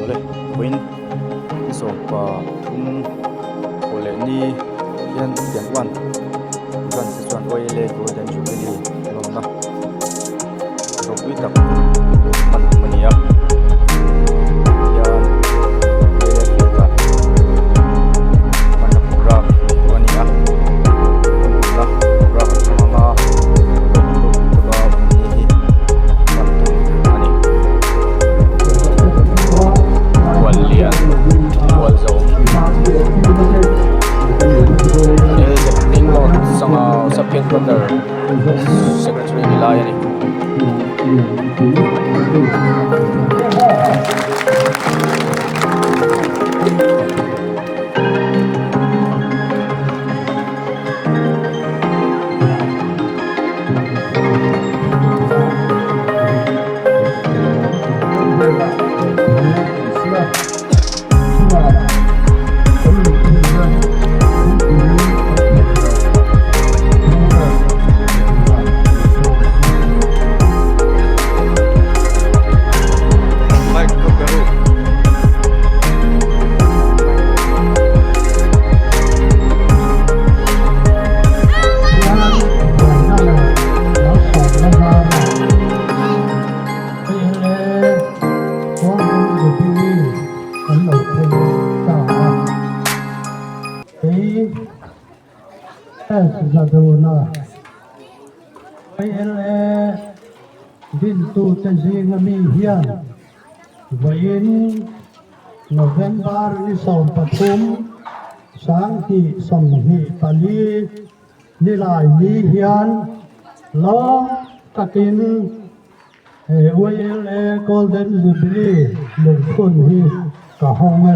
Awle vawiin ni sawmpa thum pawh leh ni hian tiang uan branch te chuan YLA Golden Jubilee lawmna ropui tak hman tum a ni a tihian YLA field ah hmanna programme neih tur a ni a hmun awmna programme an hmang ang a ropui taka awm ni hi hman tum a ni. Khuallian Khualzawm Sanga Sub Headquarter Secretary ni lai a ni. Kan lo thleng ta a. Kei S Zaduna YLA dintute zinga mi hian vawiin November ni 13 2024 nilai ni hian lawm takin He YLA Golden Jubilee lungphun hi ka hawng e.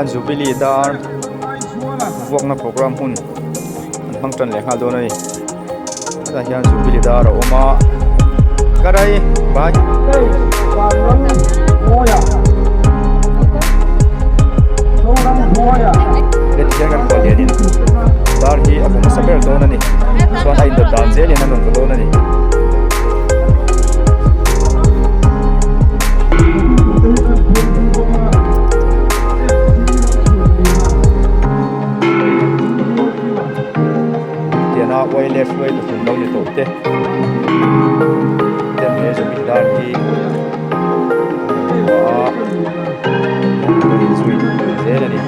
hian Jubilee dar vuakna program hun an hmang tan leh nghal dawn a ni hetah hian Jubilee dar a awm a karai bye. Heti hian kan khual lianin dar hi a vaw hmasa ber dawn a ni chuan a indawt dan zelin a rawn vaw dawn a ni. Tiana uai leh hruai tu hlun lo ni tawh te ten he zamindar hi an rawn vuah a an rawn inzui zel a ni.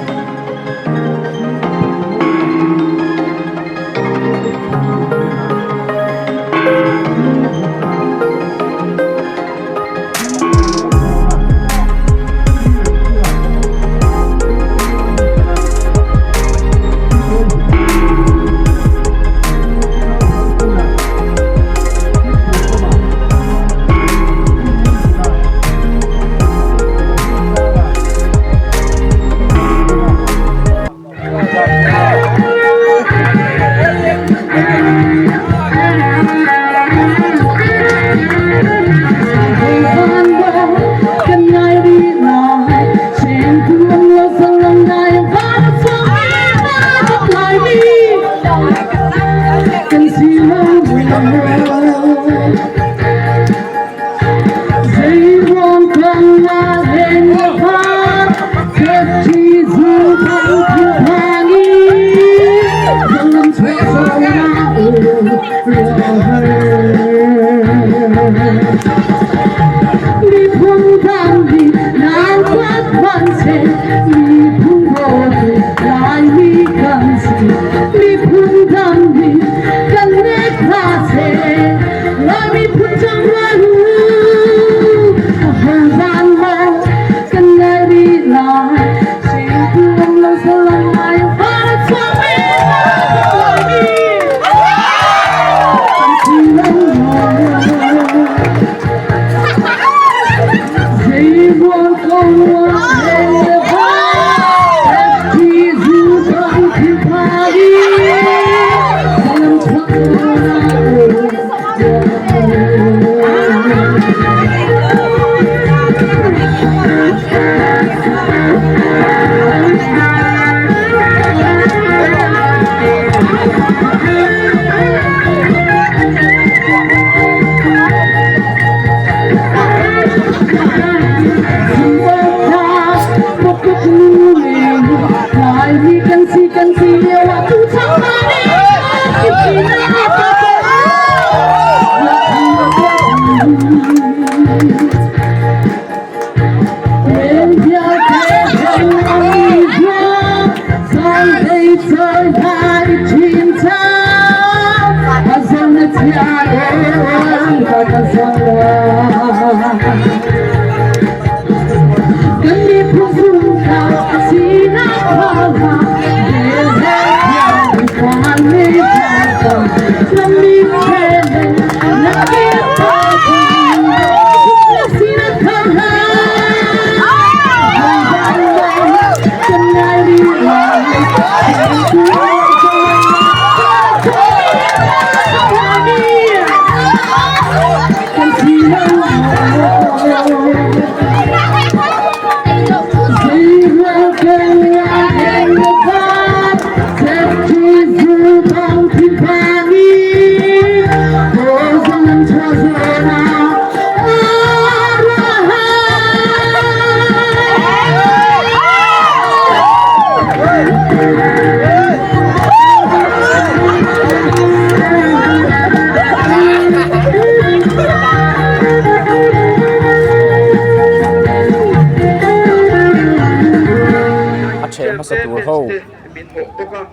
A ṭheh hmasa tur ho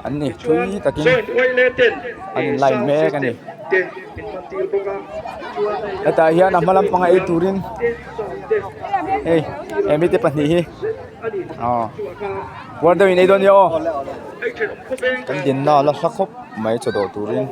an ni thui takin an in line mek a ni hetah hian a hma lampanga ei turin hei he mite pahnih hi aw puar deuh in ei dawn nia aw kan dinna a la hla khawp mai chaw dawh turin.